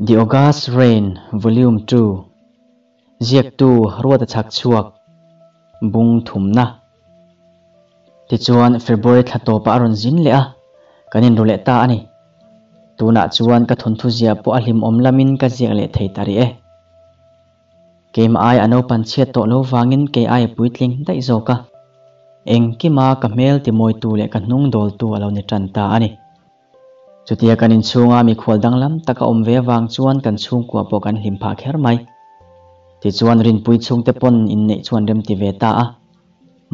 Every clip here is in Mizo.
The August Rain Volume 2 Ziaktu Ruata Chhakchhuak Bung Thumna Tichuan February thla tawpah a rawn zin leh a, kan inru leh ta a ni. Tunah chuan ka thawnthu ziah pawh a hlimawm lamin ka ziak leh thei ta rih e. Keimah ai a naupan chhiat tawh lo vangin kei ai a puitling daih zawk a. Engkima ka hmel timawitu leh ka hnung dawltu a lo ni tan ta a ni. Chutia kan inchhunga mikhual danglam taka awm ve avang chuan kan chhungkua pawh kan hlim phah kher mai. Tichuan Rinpui chhungte pawn inneih chuan remti ve ta a.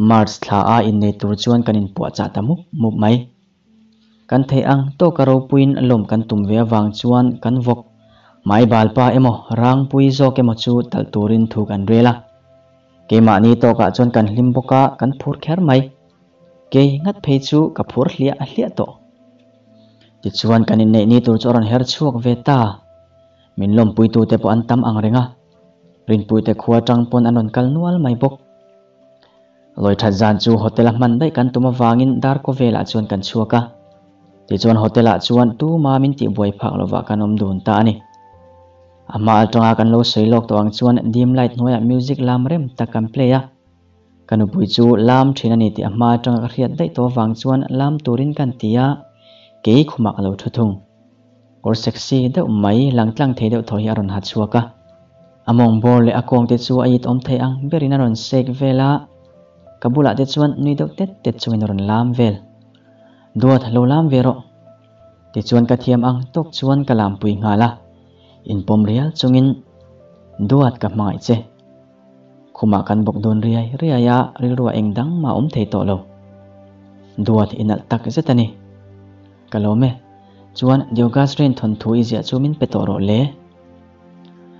March thla a innei tur chuan kan inpuahchah ta mup mup mai. Kan theih ang tawka ropuiin lawm kan tum ve avang chuan kan vawk hmai balpa emaw rangpui zawk emaw chu talh turin thu kan rel a. Keimahni tawkah chuan kan hlim bawk a, kan phur kher mai. Kei ngat phei chu ka phur hliah hliah tawh. Tichuan kan inneih ni tur chu a rawn her chhuak ve ta. Min lawmpuitute pawh an tam ang reng a, Rinpuite khua atang pawn an rawn kal nual mai bawk. Lawi that zan chu hotel a hman daih kan tum avangin dar kaw velah chuan kan chhuak a. Tichuan hotel ah chuan tuma min tihbuai phak lovah kan awm dun ta a ni. A hma atanga kan lo sawi lawk tawh ang chuan dim light hnuaiah music lam rem tak kan play a. Ka nupui chu lam thin a ni tih a hma atanga ka hriat daih tawh avang chuan lam turin kan ti a, kei khumah ka lo thu thung. Kawr sexy deuh mai lang tlang thei deuh thaw hi a rawn ha chhuak a. A mawng bawr leh a kawng te chu a it awm thei ang berin a rawn sek vel a, ka bulah te chuan nui deuh tet tet chungin a rawn lam vel. Duat, lo lam ve rawh. Tichuan ka thiam ang tawk chuan ka lampui nghal a, inpawm rial chungin Duat ka hmangaih che. Khumah kan bawk dawn riai riai a, rilruah eng dang mah awm thei tawh lo. Duat i nalh tak zet a ni. Ka lawm e. Chuan Diogas Rain thawnthu i ziah chu min pe tawh rawh le.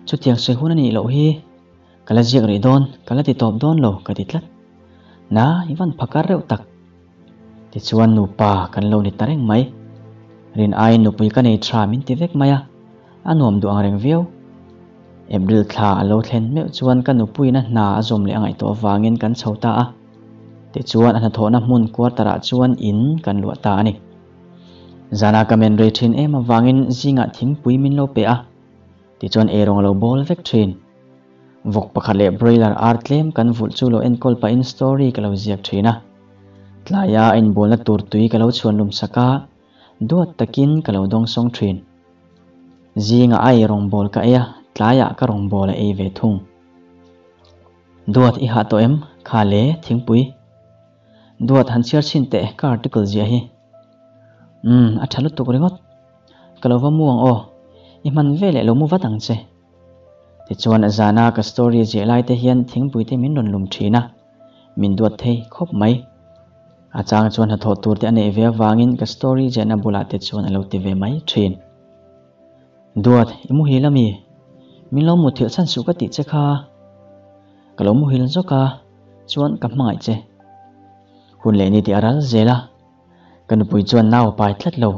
Chutiang sawi hun a nih loh hi ka la ziak rih dawn, ka la ti tawp dawn lo ka ti tlat. Na, i van phakar reuh tak. Tichuan nupa kan lo ni ta reng mai. Rin aiin nupui ka nei tha min ti vek mai a, a nuam duh ang reng viau. April thla a lo thlen meuh chuan ka nupuiin a hna a zawm leh a ngaihtuah avangin kan chho ta a. Tichuan a hnathawhna hmun quarter ah chuan in kan luah ta a ni. Zana ka men rei thin em avangin zingah thingpui min lo pe a, tichuan eirawng a lo bawl vek thin. Vawk pakhat leh broiler ar tlem kan vulh chu lo enkawl pahin story ka lo ziak thin a. Tlaia a inbualna tur tui ka lo chhuan lum sak a, duat takin ka lo dawngsawng thin. Zingah a eirawng bawl ka ei a, tlaiah ka rawngbâwl a ei ve thung. Duat i hah tawh em? Kha le, thingpui. Duat han chhiar chhin teh ka article ziah hi. Umm, a tha lutuk ringawt. Ka lo va mu ang aw. I hman ve leh lo mu vat ang che. Tichuan zana ka story ziah lai te hian thingpui te min rawn lum thin a, min duat thei khawp mai. A chang chuan hnathawh tur te a neih ve avangin ka story ziahna bulah te chuan a lo ti ve mai thin. Duat, i muhil ami? Min lo muthilh chhan suh ka tih che kha. Ka lo muhil zawk a, chuan ka hmangaih che. Hun leh ni tih a ral zel a, ka nupui chuan nau a pai tlat lo.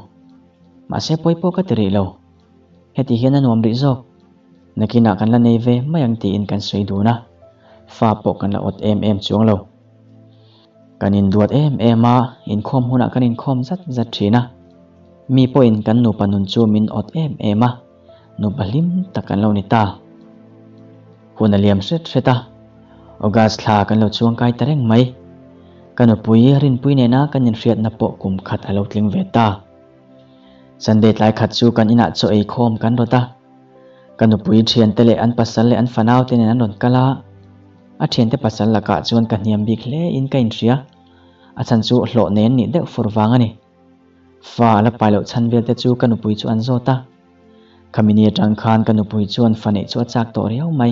Mahse pawi pawh ka ti rih lo. Heti hian a nuam rih zawk. Nakinah kan la nei ve mai ang tiin kan sawi dun a, fa pawh kan la awt em em chuang lo. Kan induat em em a, inkhawm hunah kan inkhawm zat zat thin a. Mi pawhin kan nupa nun chu min awt em em a, nupa hlim tak kan lo ni ta. Hun a liam hret hret a, August thla kan lo chuangkai ta reng mai. Ka nupui Rinpui nena kan inhriatna pawh kum khat a lo tling ve ta. Sunday tlai khat chu kan inah chaw ei khawm kan rawt a, ka nupui thiante leh an pasal leh an fanau te nen an rawn kal a, a thiante pasal lakah chuan ka hniam bik hle in ka inhria, a chhan chu hlawh nen nih deuh fur vang a ni. Fa a la pai loh chhan vel te chu ka nupui chu an zawt a. Khami ni atang khan ka nupui chuan fa neih chu a chak tawh riau mai.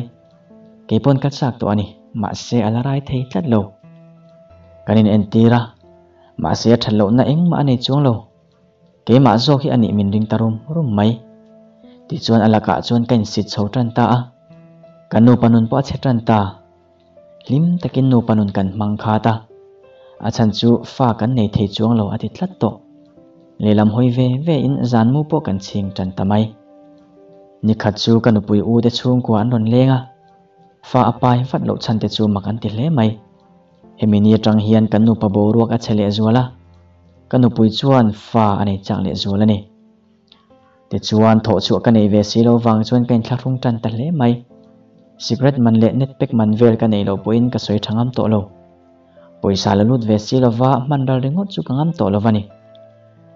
Kei pawn ka chak tawh a ni, mahse a la rai thei tlat lo. Kan in entir a, mahse a that lohna engmah a nei chuang lo. Keimah zawk hi a nih min ring ta rum rum mai. Tichuan a lakah chuan ka insit chho tan ta a. Ka nupa nun pawh a chhe tan ta. Hlim takin nupa nun kan hmang khat a, a chhan chu fa kan nei thei chuang lo a ti tlat tawh. Lehlam hawi ve ve in zan mu pawh kan chhing tan ta mai. Nikhat chu ka nupui u te chhungkua an rawn leng a, fa a pai vat loh chhan te chu mak an ti hle mai. Hemi ni atang hian kan nupa boruak a che lehzual a, ka nupui chuan fa a nei chak lehzual a ni. Tichuan, thawh chhuah ka nei ve si lo vang chuan ka inthlahrung tan ta hle mai. Cigarette man leh net pack man vel ka nei loh pawhin ka sawi tha ngam tawh lo. Pawisa la lut ve si lova hman ral ringawt chu ka ngam tawh lo a ni.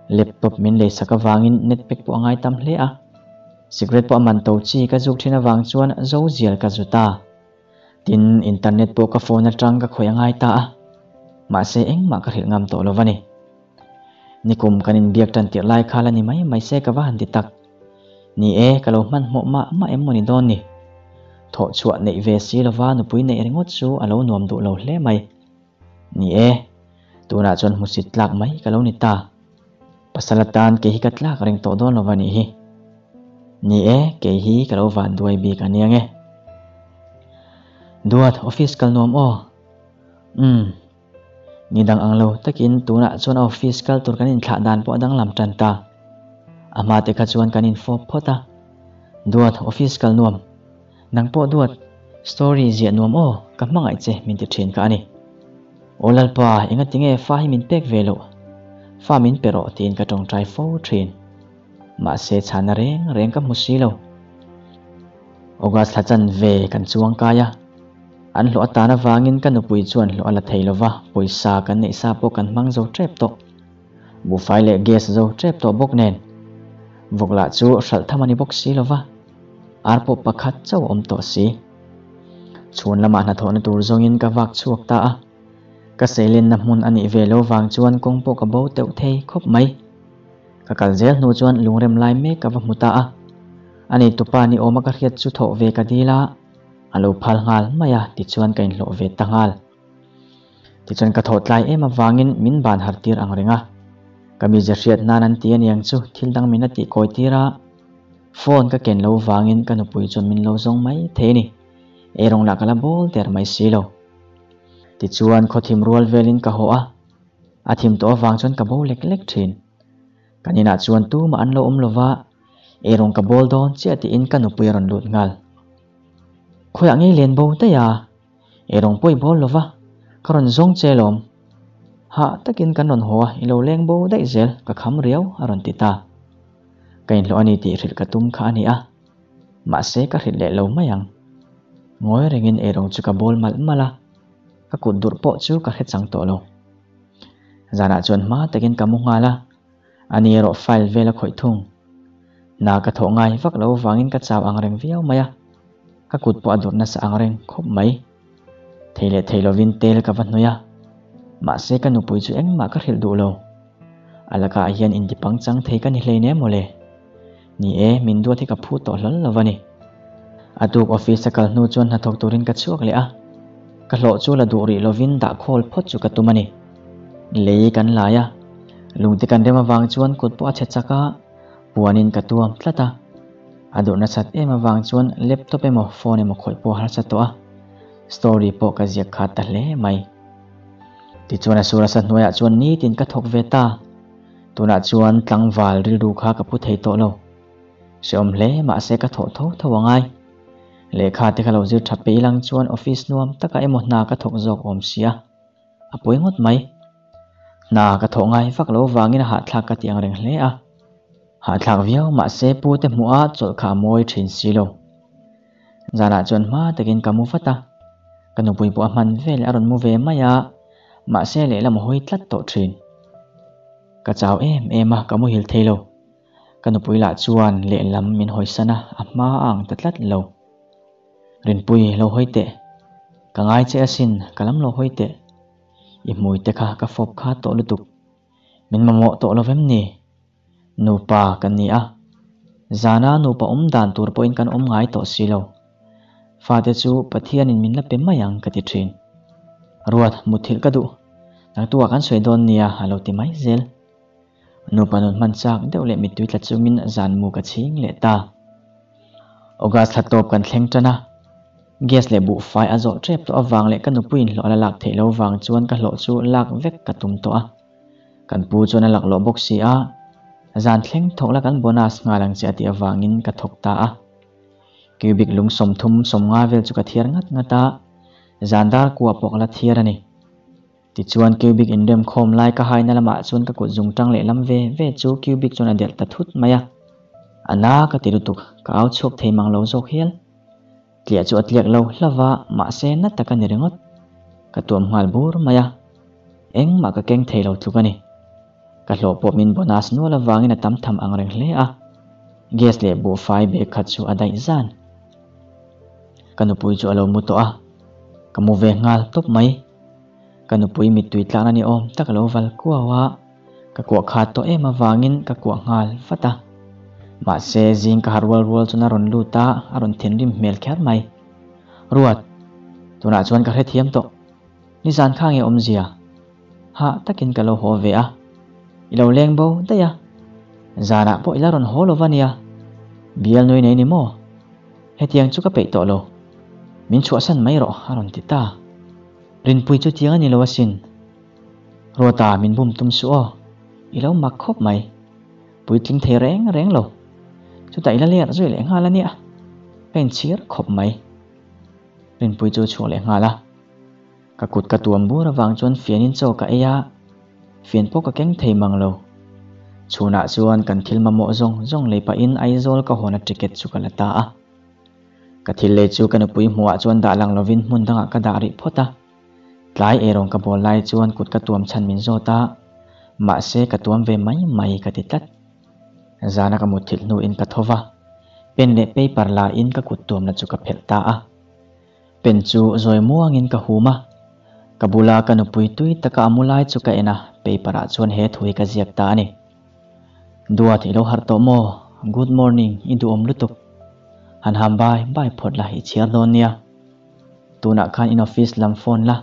Laptop min leisak avangin net pack pawh a ngai tam hle a. Cigarette pawh a man to chi ka zuk thin avang chuan zo zial ka zu ta. Tin, internet pawh ka phone atang ka khawih a ngai ta a. Mahse engmah ka hrilh ngam tawh lo a ni. Nikum kan inbiak tan tirh lai kha la ni mai mai se ka va han ti tak. Ni e, ka lo hmanhmawh mah mah em maw ni dawn ni. Thawh chhuah neih ve si lova nupui neih ringawt chu a lo nuam duh lo hle mai. Ni e, tunah chuan hmusit tlak mai ka lo ni ta. Pasal atan kei hi ka tlak reng tawh dawn lova nih hi. Ni e, kei hi ka lo van duai bik a nia nge. Duat, office kal nuam aw. Umm. Ni dang ang lo takin tunah chuan a office kal tur kan inthlah dan pawh a danglam tan ta. A hma te kha chuan kan infawp phawt a. Duat, office kal nuam. Nang pawh duat, story ziah nuam aw, ka hmangaih che min ti thin kha a ni. Aw Lalpa, enga tinge fa hi min pek ve loh? Fa min pe rawh tiin ka tawngtai fo thin. Mahse chhana reng reng ka hmu si lo. August thla chanve kan chuang kai a. An hlawh atan avangin ka nupui chuan hlawh a la thei lova, pawisa kan neih sa pawh kan hmang zo tep tawh. Buhfai leh gas zo tep tawh bawk nen. Vawk lah chu hralh tham a ni bawk si lova, ar pawh pakhat chauh a awm tawh si. Chhun lamah hnathawhna tur zawngin ka vak chhuak ta a, ka seilenna hmun a nih ve lo vang chuan kawng pawh ka bo teuh thei khawp mai. Ka kal zel hnu chuan lungrem lai mek ka va hmu ta a, a neitupa ni awma ka hriat chu thawh ve ka dil a, A lo phal nghal mai a, tichuan ka inhlawh ve ta nghal. Tichuan ka thawh tlai em avangin min ban har tir ang reng a. Ka mize hriat nan an ti aniang chu thil dang min a tih kawi tir a. Phone ka ken lo vangin ka nupui chuan min lo zawng mai thei a ni. Eirawng lah ka la bawl der mai si lo. Tichuan khawthim rual velin ka haw a, a thim tawh avang chuan ka bo lek lek thin. Kan inah chuan tumah an lo awm lo va, eirawng ka bawl dawn chiah tiin ka nupui a rawn lut nghal. Khawiah ngei len bo daih a, eirawng pawh i bawl lo va, ka rawn zawng che lawm. Hah takin kan rawn haw a, i lo leng bo daih zel, ka kham riau a rawn ti ta. Ka inhlawh a ni tih hrilh ka tum kha a ni a, mahse ka hrilh leh lo mai ang. Ngawi rengin eirawng chu ka bawl malh malh a, ka kut durh pawh chu ka hre chang tawh lo. Zanah chuan hma takin ka mu nghal a, ani erawh file vel a khawih thung. Hna ka thawh ngai vak lo vangin ka chau ang reng viau mai a, ka kut pawh a durh nasa ang reng khawp mai. Thei leh thei lovin tel ka va hnawih a, mahse ka nupui chu engmah ka hrilh duh lo. A lakah hian intipangchang thei ka ni hleinem mawle. Ni e, min duat hi ka phu tawh hlawl lo a ni. A tuk office a kal hnu chuan hnathawk turin ka chhuak leh a, ka hlawh chu la duh rih lovin dah khawl phawt chu ka tum a ni. Lei kan lai a, lungte kan rem avang chuan kut pawh a chhe chak a, puanin ka tuam tlat a. A duh nasat em avang chuan laptop emaw phone emaw khawih pawh a harsa tawh a, story pawh ka ziak khat ta hle mai. Tichuan a sur asa hnuaiah chuan nitin ka thawk ve ta. Tunah chuan tlangval rilru kha ka pu thei tawh lo. Hrehawm hle mahse ka thawh tho tho a ngai. Lehkha te kha lo zir tha peih lang chuan office nuam takah emaw hna ka thawk zawk awm sia. A pawi ngawt mai. Hna ka thawh ngai vak lo vangin a hahthlak ka ti ang reng hle a. Hahthlak viau mahse pu te hmuh a chawlh kha a mawi thin si lo. Zanah chuan hma takin ka mu vat a. Ka nupui pawh a hman vel a rawn mu ve mai a, mahse lehlam a hawi tlat tawh thin. Ka chau em em a, ka muhil thei lo. Ka nupui lah chuan lehlam min hawisan a, a hma a ang ta tlat lo. Rinpui, lo hawi teh. Ka ngai che asin, ka lam lo hawi teh. I hmui te kha ka fawp kha tawh lutuk. Min mamawh tawh lo vem ni? Nupa kan ni a, zana nupa awm dan tur pawhin kan awm ngai tawh si lo. Fate chu Pathianin min la pe mai ang ka ti thin. Ruat, muthilh ka duh. Naktukah kan sawi dawn nia a lo ti mai zel. Nupa nun hman chak deuh leh mittui tla chungin zan mu ka chhing leh ta. August thla tawp kan thleng tan a, gas leh buhfai a zawh tep tawh avang leh ka nupuiin hlawh a la lak theih lo vang chuan ka hlawh chu lak vek ka tum tawh a. Kan pu chuan a laklawh bawk si a, zan thleng thawk la kan bonus nghal ang che a tih avangin ka thawk ta a. Cubic lung 30 50 vel chu ka thiar ngat ngat a, zan dar kua pawh ka la thiar a ni. Tichuan cubic inrem khawm lai ka haina lamah chuan ka kut zung tang lehlam ve ve chu cubic chuan a delh ta thut mai a. A na ka ti lutuk, ka au chhuak thei mang lo zawk hial. Tliah chu a tliak lo hlauh va, mahse na tak a ni ringawt. Ka tuam nghal bur mai a, engmah ka keng thei lo tluk a ni. Ka hlawh pawh min bonus nual avangin a tam tham ang reng hle a, gas leh buhfai bag khat chu a daih zan. Ka nupui chu a lo mu tawh a, ka mu ve nghal tawp mai. Ka nupui mittui tlakna ni awm tak a lo val kuau a, ka kuah khat tawh em avangin ka kuah nghal vat a. Mahse, zing ka harh rual rual chuan a rawn lut a, a rawn thinrim hmel kher mai. Ruat, tunah chuan ka hrethiam tawh. Nizan kha nge awmzia? Hah takin ka lo haw ve a, i lo leng bo daih a. Zanah pawh i la rawn haw lo va nia. Bial nui nei ni maw? Hetiang chu ka peih tawh lo. Min chhuahsan mai rawh, a rawn ti ta. Rinpui chu tiang a ni lo asin. Ruata min bum tum suh aw, i lo mak khawp mai. Puitling thei reng reng lo. Chutah i la ler zui leh nghal a nia. Ka inchhir khawp mai. Rinpui chu a chhuak leh nghal a. Ka kut ka tuam bur avang chuan fianin chaw ka ei a, fian pawh ka keng thei mang lo. Chhunah chuan kan thil mamawh zawng zawng lei pahin Aizawl ka hawn a ticket chu ka la ta a. Ka thil lei chu ka nupui hmuhah chuan dah lang lovin hmun dangah ka dah rih phawt a. Tlai eirawng ka bawl lai chuan kut ka tuam chhan min zawt a, mahse ka tuam ve mai mai ka ti tlat. Zana ka mutthilh hnuin ka tho va, pen leh paper la in ka kut tuamna chu ka phelh ta a. Pen chu zawi muangin ka hum a, ka bula ka nupui tui taka a mu lai chu ka en a, paper ah chuan he thu hi ka ziak ta a ni. Duat i lo harh tawh maw? Good morning, i duhawm lutuk. Han ham bai bai phawt la, i chhiar dawn nia. Tunah khan in office lam phone la,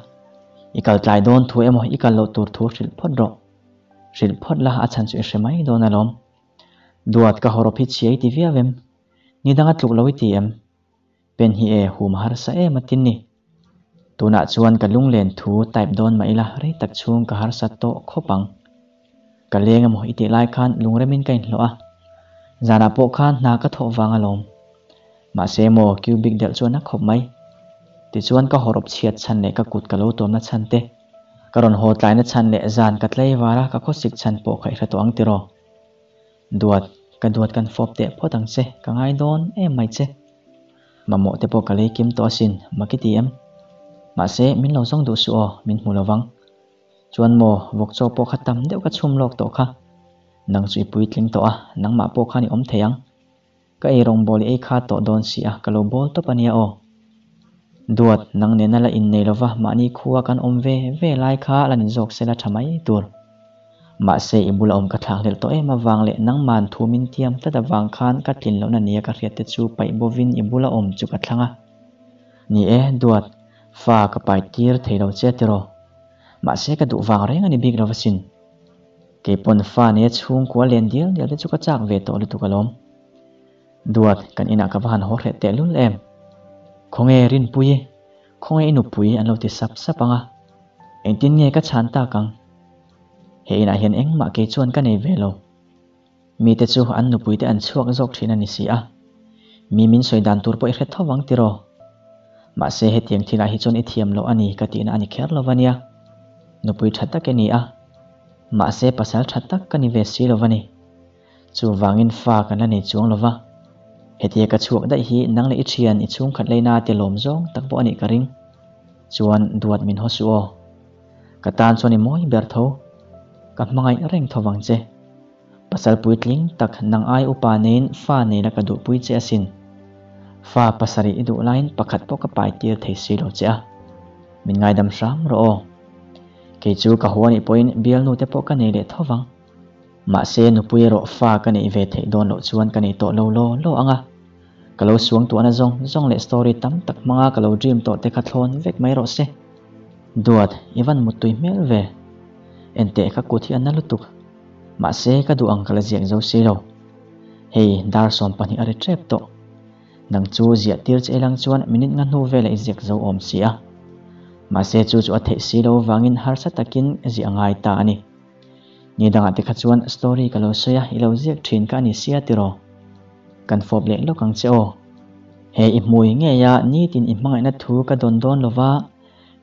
i kal tlai dawn thu emaw i kal loh tur thu hrilh phawt rawh. Hrilh phawt la, a chhan chu i hre mai dawn alawm. Duat ka hawrawp hi chhia i ti viau em? Ni danga tluk lo i ti em? Pen hi e hum harsa em a tin ni. Tunah chuan ka lunglen thu type dawn mah ila rei tak chhung ka harsa tawh khawp ang. Ka leng emaw i tih lai khan lungremin ka inhlawh a, zanah pawh khan hna ka thawh vang alawm. Mahse maw cubic delh chuan a khawp mai. Tichuan ka hawrawp chhiat chhan leh ka kut ka lo tuamna chhan te, ka rawn haw tlaina chhan leh zan ka tlei var a ka khawsik chhan pawh kha i hre tawh ang tiraw? Duat, ka duat kan fawp teh phawt ang che, ka ngai dawn em mai che. Mamawh te pawh ka lei kim tawh asin, mak i ti em? Mahse, min lo zawng duh suh aw, min hmu lovang. Chuan maw, vawk chaw pawh kha tam deuh ka chhum lawk tawh kha. Nang chu i puitling tawh a, nangmah pawh khan i awm thei ang. Ka ei rawngbawl i ei kha tawh dawn si a, ka lo bawl tawp a nia aw. Duat, nang nena la innei lova mahni khua kan awm ve ve lai kha la ni zawk se la tha mai tur. Mahse, i bula awm ka thlakhlelh tawh em avang leh nangman thu min tiam tlat avang khan ka tlin lohna nia ka hriat te chu paih bovin i bula awm chu ka thlang a. Ni e, Duat, fa ka pai tir thei lo che tiraw? Mahse, ka duh vang reng a ni bik lo asin. Keipawn fa nia chhungkua len dial dial te chu ka chak ve tawh lutuk alawm. Duat, kan inah ka va han haw hreh tehlul em? Khawnge Rinpuii? Khawnge i nupui an lo ti sap sap ang a, engtin nge ka chhan tak ang? He inah hian engmah kei chuan ka nei ve lo. Mite chu an nupuite an chhuak zawk thin a ni si a, mi min sawi dan tur pawh i hre tho vang tiraw? Mahse hetiang thilah hi chuan i thiam loh a ni ka tihna a ni kher lo va nia. Nupui tha tak i ni a, mahse pasal tha tak ka ni ve si lo va ni. Chuvangin fa kan la nei chuang lo va, hetia ka chhuak daih hi nang leh i thian i chhungkhat leina te lawm zawng tak pawh a nih ka ring. Chuan duat min haw suh aw. Ka tan chuan i mawi ber tho. Ka hmangaih reng tho vang che. Pasal puitling tak nang ai upa neiin fa nei la ka duhpui che asin. Fa pasarih i duh laiin pakhat pawh ka pai tir thei si lo che a. Min ngaidam hram rawh aw. Kei chu ka haw anih pawhin bialnu te pawh ka nei leh tho vang. Mahse nupui erawh fa ka neih ve theih dawn loh chuan ka nei tawh lo law law ang a. Ka lo suang tuahna zawng zawng leh story tam tak hmanga ka lo dream tawh te kha thlawn vek mai rawh se. Duat, i van muttui hmel ve. Enteh ka kut hi a na lutuk. Mahse ka duh ang ka la ziak zo si lo. Hei, dar 12 a ri tep tawh. Nang chu ziah tir che ilang chuan minute nga hnu velah i ziak zo awm si a. Mahse chu chu a theih si lo vangin harsa takin ziah a ngai ta a ni. Ni dangah te kha chuan story ka lo sawi a, i lo ziak thin kha a ni sia tiraw? Kan fawp leh lawk ang che aw. He i hmui ngei a, nitin i hmangaihna thu ka dawn dawn lova,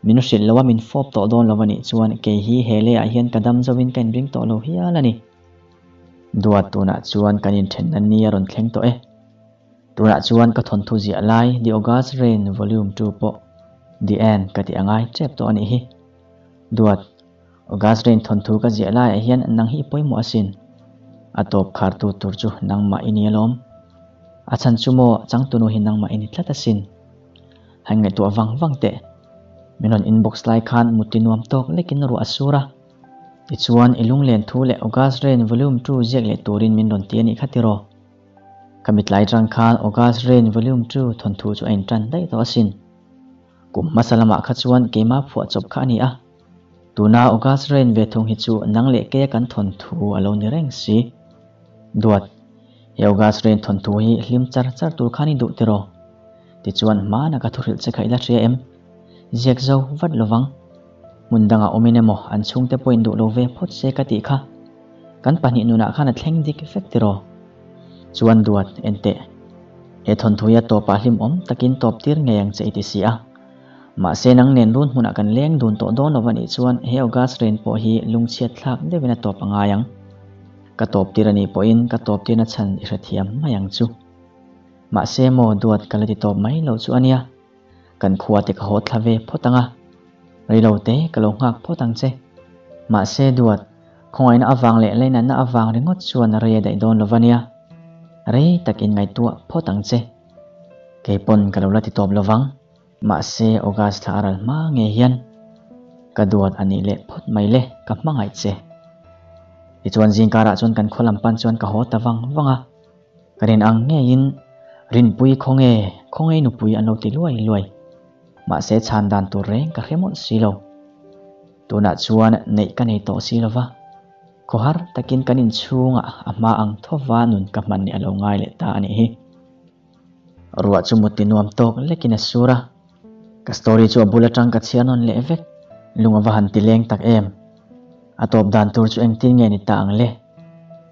min hrilh lo a min fawp tawh dawn lo a nih chuan kei hi he leiah hian ka dam zo in ka inring tawh lo hial a ni. Duat tunah chuan kan inthenna ni a rawn thleng tawh e. Tunah chuan ka thawnthu ziah lai The August Rain Volume Two pawh The End ka tih a ngai tep tawh a nih hi. Duat, August Rain thawnthu ka ziah laiah hian nang hi i pawimawh asin. A tawp khartu tur chu nangmah i ni alawm. A chhan chu maw changtunu hi nangmah i ni tlat asin. Han ngaihtuah vang vang teh. Min rawn inbox lai khan mutti nuam tawk lekin ruah a sur a. Tichuan, i lunglen thu leh August Rain Volume Two ziak leh turin min rawn ti a nih kha tiraw? Ka mitlai tang khan August Rain Volume Two thawnthu chu a intan daih tawh asin. Kum hmasa lamah kha chuan keimah phuah chawp kha a ni a. Tuna August Rain ve thung hi chu nang leh keia kan thawnthu a lo ni reng si. Duat, he August Rain thawnthu hi hlim char char tur khan i duh tiraw? Tichuan hmana ka thuhrilh che kha i la hria em? Ziak zo vat lovang. Hmun dangah awmin emaw an chhungte pawhin duh lo ve phawt se ka tih kha. Kan pahnih nunah khan a thleng dik vek tiraw? Chuan duat, enteh. He thawnthuia tawpah hlimawm takin tawp tir ngei ang che i ti si a. Mahse nang nen run hmunah kan leng dun tawh dawn lo a nih chuan he August rain pawh hi lungchhiat thlak deuhin a tawp a ngai ang. Ka tawp tir a nih pawhin ka tawp tirna chhan i hrethiam mai ang chu. Mahse maw duat ka la ti tawp mai lo chu a nia. Kan khua te ka haw thla ve phawt ang a, reilo te ka lo nghak phawt ang che. Mahse duat, khawngaihna avang leh leinatna avang ringawt chuan rei a daih dawn lo va nia. Rei tak in ngaihtuah phawt ang che. Kei pawn ka lo la ti tawp lovang. Mahse August thla a ral hma ngei hian ka duat a nih leh phawt mai le, ka hmangaih che. Tichuan zingkarah chuan kan khaw lam pan chuan ka haw ta vang vang a. Ka rin ang ngeiin Rinpui khawnge khawnge nupui an lo ti luai luai. Mahse chhan dan tur reng ka hre mawlh si lo. Tunah chuan neih ka nei tawh si lova, khawhar takin kan inchhungah a hma ang thawva nun ka hman nih a lo ngai leh ta a nih hi. Ruah chu mutti nuam tawk lekin a sur a, ka story chu a bul atang ka chhiar nawn leh vek. Lung a va han ti leng tak em. A tawp dan tur chu engtin nge ni ta ang le?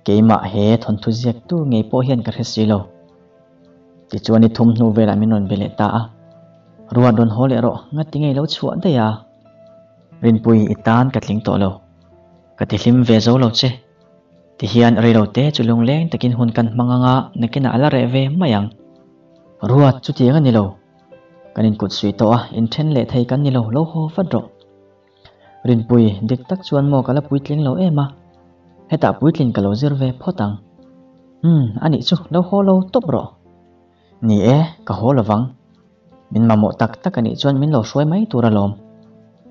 Keimah he thawnthu ziak tu ngei pawh hian ka hre si lo. Tichuan i thum hnu velah min rawn be leh ta a. Ruat rawn haw leh rawh, ngati ngei lo chhuah daih a. Rinpui i tan ka tling tawh lo. Ka ti hlim ve zo lo che. Tihian reilo te chu lungleng takin hun kan hmang anga nakinah a la reh ve mai ang. Ruat chutiang a ni lo. Kan inkut suih tawh a, inthen leh thei kan ni lo, lo haw vat rawh. Rinpui, dik tak chuan maw ka la puitling lo em a, hetah puitlin ka lo zir ve phawt ang. Umm, a nih chu, lo haw lo tawp rawh. Ni e, ka haw lovang. Min mamawh tak tak a nih chuan min lo hruai mai tur alawm.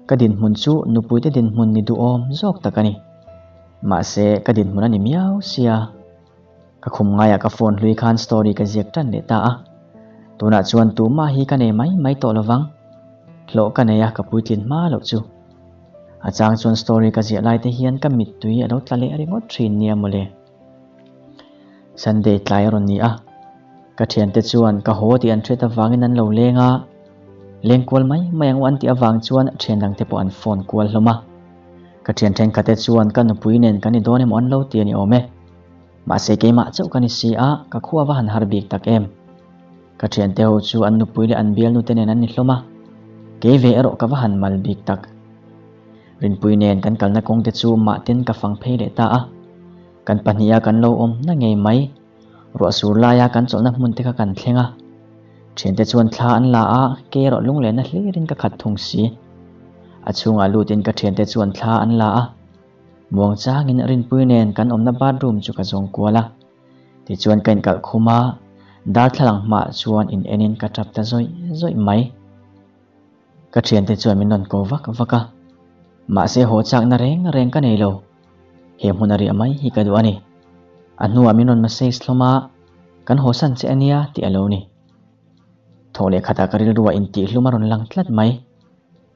Ka dinhmun chu nupuite dinhmun ni duhawm zawk tak a ni. Mahse, ka dinhmun a ni miau sia. Ka khum ngaiah ka phone hlui khan story ka ziak tan leh ta a. Tunah chuan tumah hi ka nei mai mai tawh lovang. Hlawh ka nei a, ka puitlin hma loh chu. A chang chuan story ka ziah lai te hian ka mittui a lo tla leh ringawt thin nia mawle. Sunday tlai a rawn ni a. Ka thiante chuan ka haw tih an hriat avangin an lo leng a. Leng kual mai mai ang u an tih avang chuan thian dangte pawh an phone kual hlawm a. Ka thian thenkhatte chuan ka nupui nen kan ni dawn emaw an lo ti a ni awm e. Mahse keimah chauh ka ni si a, ka khua va han har bik tak em. Ka thiante ho chu an nupui leh an bialnu te nen an ni hlawm a, kei ve erawh ka va han mal bik tak. Rinpui nen kan kalna kawng te chu mahten ka fang phei leh ta a, kan pahniha kan lo awm na ngei mai. Ruah sur laia kan chawlhna hmun te kha kan thleng a, thiante chuan thla an la a, kei erawh lunglehna hlirin ka khat thung si. A chhungah lutin ka thiante chuan thla an la a. Muang changin Rinpui nen kan awmna bathroom chu ka zawng kual a, tichuan ka inkalh khum a, darthlalang hmaah chuan in enin ka tap ta zawih zawih mai. Ka thiante chuan min rawn ko vak vak a, mahse haw chakna reng reng ka nei lo, he hmun a riah mai hi ka duh a ni. A hnuah min rawn message hlawm a, kan haw san che ania tih a lo ni. Thawh leh khatah ka rilruah intihhlum a rawn lang tlat mai.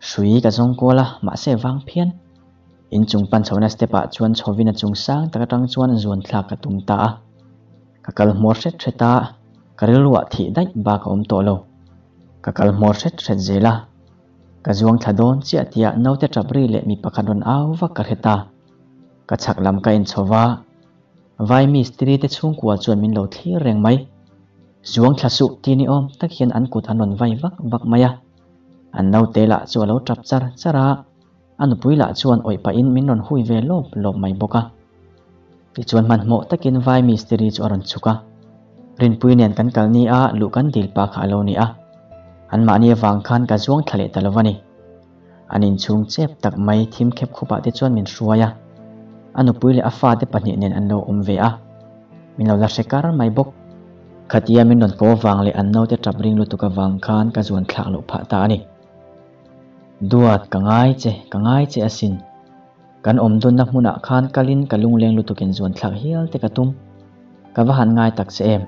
Hrui ka zawng kual a, mahse vang phian. Inchung pan chhohna step ah chuan chhovin a chung sang tak atang chuan zuan thlak ka tum ta a. Ka kal hmawr hret hret a, ka rilruah thih daih bak a awm tawh lo. Ka kal hmawr hret hret zel a. Ka zuang thla dawn chiah tihah naute tap ri leh mi pakhat rawn au vak ka hre ta. Ka chhak lam ka inchho va, vai mistiri te chhungkua chuan min lo thlir reng mai. Zuang thla suh ti ni awm tak hian an kut an rawn vai vak vak mai a. An naute lah chu a lo tap char char a, a nupui lah chuan awih pahin min rawn hui ve lawp lawp mai bawk a. Tichuan hmanhmawh takin vai mistiri chu a rawn chhuk a. Rinpui nen kan kal ni a, luh kan dil pa kha a lo ni a. Anmahni avang khan ka zuang thla leh ta lo a ni. An inchhung chep tak mai thim khep khupah te chuan min hruai a. A nupui leh a fate pahnih nen an lo awm ve a. Min lo la hre kar mai bawk. Khatia min rawn ko avang leh an naute tap ring lutuk avang khan ka zuan thlak loh phah ta a ni. Duat, ka ngai che, ka ngai che asin. Kan awm dunna hmunah khan kalin ka lungleng lutukin zuan thlak hial te ka tum. Ka va han ngai tak che em?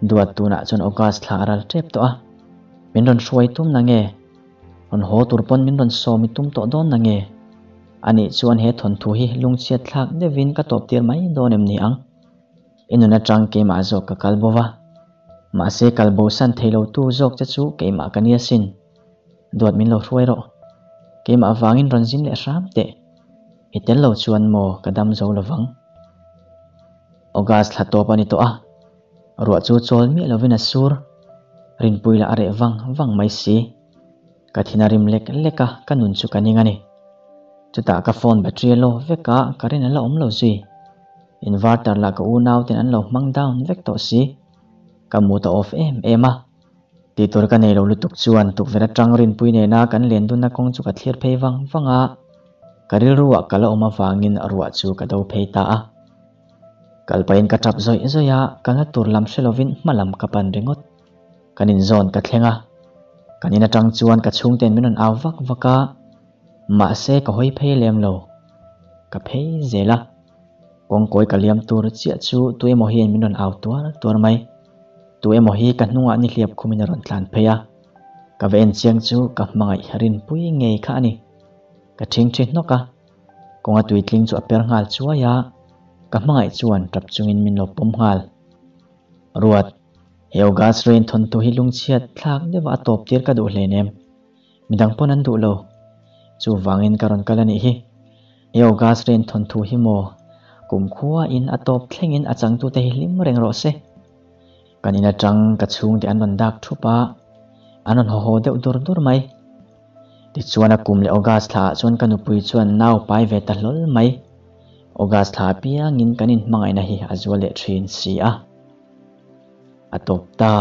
Duat tunah chuan August thla a ral tep tawh a. Min rawn hruai tum na nge? Rawn haw tur pawn min rawn sawm i tum tawh dawn na nge? Anih chuan he thawnthu hi lungchhiat thlak deuhin ka tawp tir mai dawn em ni ang? I nun atang keimah zawk ka kal bo va. Mahse kal bosan thei lo tu zawk che chu keimah ka ni asin. Duat min lo hruai rawh. Keimah avangin rawn zin leh hram teh. I tel lo chuan maw ka dam zo lovang. August thla tawp a ni tawh a, ruah chu chawl miah lovin a sur. Rinpui lah a reh vang vang mai si. Ka thin a rim lek lek a, ka nun chu ka ning a ni. Chutah ka phone battery a low vek a, current a la awm lo zui. Inverter lah ka unau ten an lo hmang down vek tawh si. Ka mood a off em em a. Tih tur ka nei lo lutuk chuan tukverh atang Rinpui nena kan len dunna kawng chu ka thlir phei vang vang a, ka rilruah ka la awm avangin ruah chu ka do phei ta a. Kal pahin ka tap zawih zawih a, kalna tur lam hre lovin hma lam ka pan ringawt. Kan inzawn ka thleng a, kan in atang chuan ka chhungte'n min rawn au vak vak a, mahse ka hawi phei lem lo, ka phei zel a. Kawngkawi ka liam tur chiah chu tu emaw hian min rawn au tuar tuar mai. Tu emaw hi ka hnungah ni hliap khumin a rawn tlan phei a, ka va en chiang chu ka hmangaih rinpui ngei kha a ni. Ka ṭhingṭhi hnawk a, kawnga tuitling chu a per nghal chuai a, ka hmangaih chuan ṭap chungin min lo pawm nghal. Ruat, he August rain thawnthu hi lungchhiat thlak deuha a tawp tir ka duh hlein em? Midang pawn an duh lo. Chuvangin ka rawn kal a nih hi. He August rain thawnthu hi maw? Kumkhua in a tawp thlengin a changtute hi hlim reng rawh se. Kan in atang ka chhungte an rawn dak thup a, an rawn haw haw deuh dur dur mai. Tichuan a kum leh August thla ah chuan ka nupui chuan nau pai ve ta hlawl mai. August thla apiangin kan inhmangaihna hi a zual leh thin si a. A tawp ta.